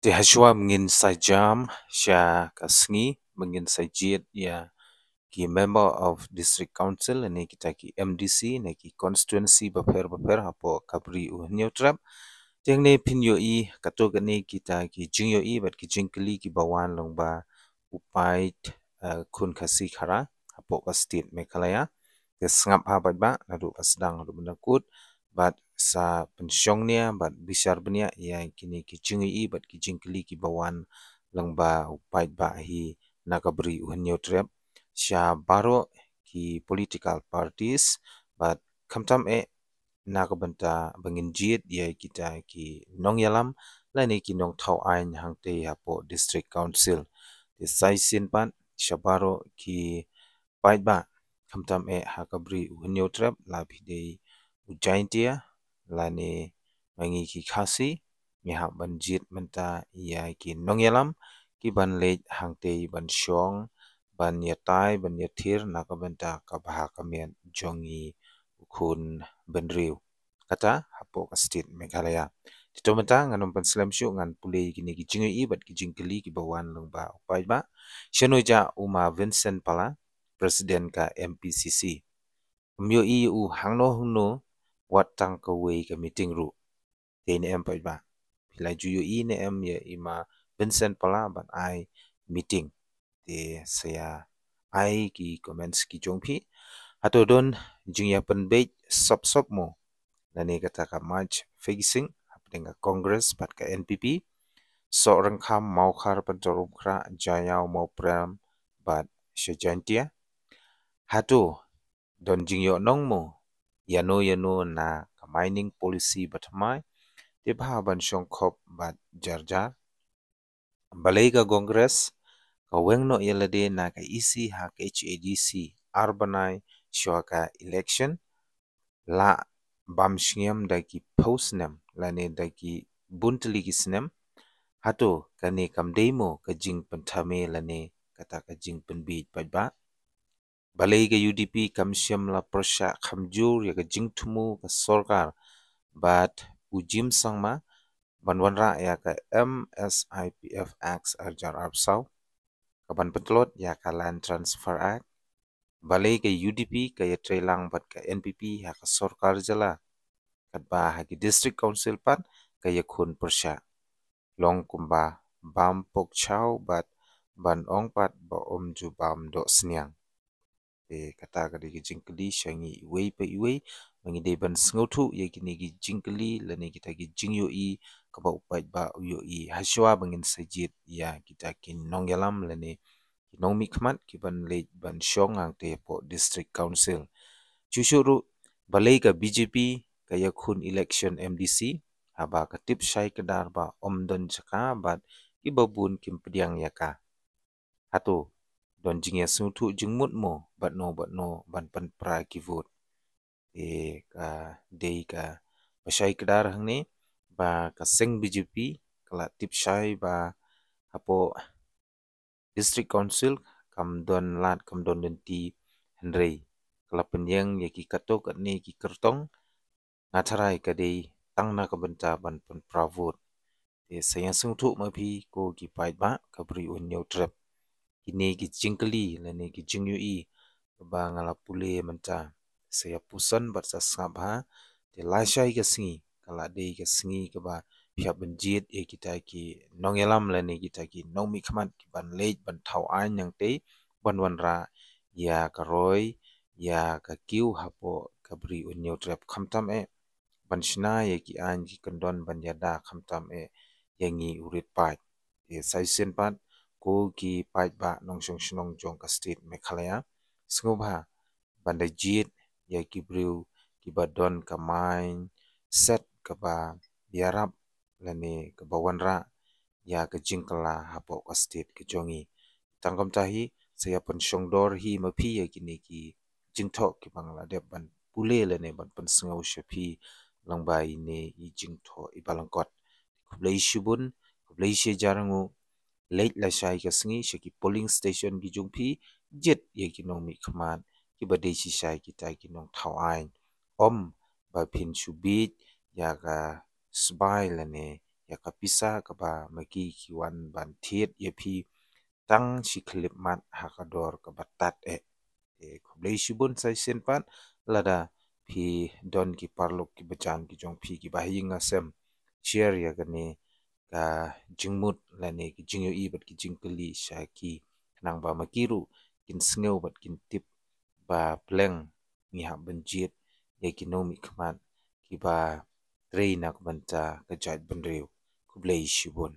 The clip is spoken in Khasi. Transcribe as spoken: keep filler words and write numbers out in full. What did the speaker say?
Te hashwa ba ngin sa jam sha ka sngi, ba ngin sa jied ïa ki member of district council ne kita ki M D C ne ki constituency bapher bapher hapoh ka Bri u Hynñiewtrep. Te hangne phin ïohi katto katne kita ki jingïohi bad ki jingkylli kiba wan lyngba u paid, eh, khun Khasi Khara hapoh ka state Meghalaya. Te sngap ha paidbah naduh ka sdang haduh mynta kut bad sa pynshong nia bad bishar bniah ïa kine ki jingïohi bad ki jingkylli kiba wan lyngba u paidbah hi na ka Bri u Hynñiewtrep sha baroh ki political parties bad khamtam eh na ka bynta ba ngin jied ïa kita ki nongïalam lane ki nongthaw aiñ hangtei hapoh district council. Te sa shisien pat sha baroh ki paidbah khamtam eh ha ka Bri u Hynñiewtrep, la phi dei u Jaintia lane ma ngi ki Khasi, ngi hap ban jied mynta ïa ki nongïalam kiban leit hangtei ban shong ban ïatai ban ïathir na ka bynta ka bha ka miat jong ngi u khun bynriew, kata hapoh ka state Meghalaya. Te to mynta ngan ym pynslem shuh, ngan pule ïa kine ki jingïohi bad ki jingkylli kiba wan lyngba u paidbah. Shano jah u ma Vincent Pala, president ka M P C C? Ym ïohi ïa u hangno hangno, wat tang kawei ka meeting ruh. Te ne em paidbah, phi la ju ïohi ne em ïa i ma Vincent Pala ban ai meeting? Te sa ïa ai ki comments ki jong phi. Hato don jingïapynbeit sop sop mo lane kata ka match fixing hapdeng ka Congress bad ka N P P? Sohryngkham, Mawkhar, Pynthorumkhrah, Jaïaw, Mawprem bad sha Jaintia? Hato don jingïohnong mo ïano ïano na ka mining policy ba thymmai? Te bha ban shong khop bad jar jar. Balei ka Congress ka weng noh ïa lade na ka E C ha ka H A D C ar bnai shuwa ka election, la bam shngiam da ki phew snem lane da ki bun tylli ki snem? Hato kane kam dei mo ka jingpynthame lane kata ka jingpynbieit paidbah? Balei ka U D P kam shym la pyrshah kham jur ïa ka jingthmu ka sorkar bad u Jim Sangma ban wanrah ïa ka M S I P F Act ar hajar arphew saw, ka ban pyntlot ïa ka Land Transfer Act? Balei ka U D P ka ïatreilang bad ka N P P ha ka sorkar jylla, katba ha ki district council pat ka ïakhun pyrshah? Long kumba bam pok chaw bad ban ong pat ba ym ju bam doh sniang. Te kata ka dei ka jingkylli sha ngi iwei pa iwei, ba ngi dei ban sngewthuh ïa kine ki jingkylli lane kita ki jingïohi kaba u paidbah u ïohi hashwa ba ngin sa jied ïa kita ki nongïalam lane ki nongmihkhmat kiban leit ban shong hangtei hapoh district council. Shuh shuh ruh, balei ka B J P ka ïakhun election M D C haba ka tip shai kdar ba ym don jaka bad kiba bun kim pdiang ïa ka? Hato don jingïasngewthuh jingmut mo bad no bad no ban pynpra ki vote? Te ka dei kaba shai kdar hangne ba ka seng B J P ka la tip shai ba hapoh district council kam don lad kam don lynti, hynrei ka la pynïeng ïa ki katto katne ki kyrtong. Nga tharai ka dei tang na ka bynta ban pynpra vote. Te sa ïasngewthuh ma phi ko ki paidbah ka Bri u Hynñiewtrep, kine ki jingkylli lane ki jingïohi kaba nga la pule mynta, sa ïapuson bad sa sngap bha. Te lashai ka sngi ka la dei ka sngi kaba phi hap ban jied ïa kita ki nongïalam lane kita ki nongmihkhmat kiban leit ban thaw aiñ hangtei ban wanrah ïa ka roi ïa ka kiew hapoh ka Bri u Hynñiewtrep, khamtam eh ban shna ïa ki aiñ ki kyndon ban ïada, khamtam eh ïa ngi u rit paid. Te sa shisien pat ko ki paidbah nongshong shnong jong ka state Meghalaya, sngewbha ban da jied ïa ki briew kiba don ka mindset kaba ïarap lane kaba wanrah ïa ka jingkylla hapoh ka state ka jong ngi. Tang kumta hi, sa ïapynshongdor hi ma phi ïa kine ki jingthoh kiba nga la dep ban pule lane ban pynsngew sha phi lyngba ine i jingthoh iba lyngkot. Khublei shibun, khublei shihajar nguh. Leit lashai ka sngi sha ki polling station ki jong phi, jied ïa ki nongmihkhmat kiba dei shisha kita ki nongthaw aiñ. Ym ba phin shu bieit ïa ka sbai lane ïa ka pisa kaba ma ki ki wan ban thied ïa phi tang shi khyllipmat ha ka dor kaba tad eh. Te khublei shibun sa shisien pat lada phi don ki paralok kiba jan ki jong phi kiba ha ïing ha sem, share ïa kane ka jingmut lane ki jingïohi bad ki jingkylli sha ki, khnang ba ma ki ruh kin sngew bad kin tip ba pleng ngi hap ban jied ïa ki nongmihkhmat kiba trei na ka bynta ka jaitbynriew. Khublei shibun.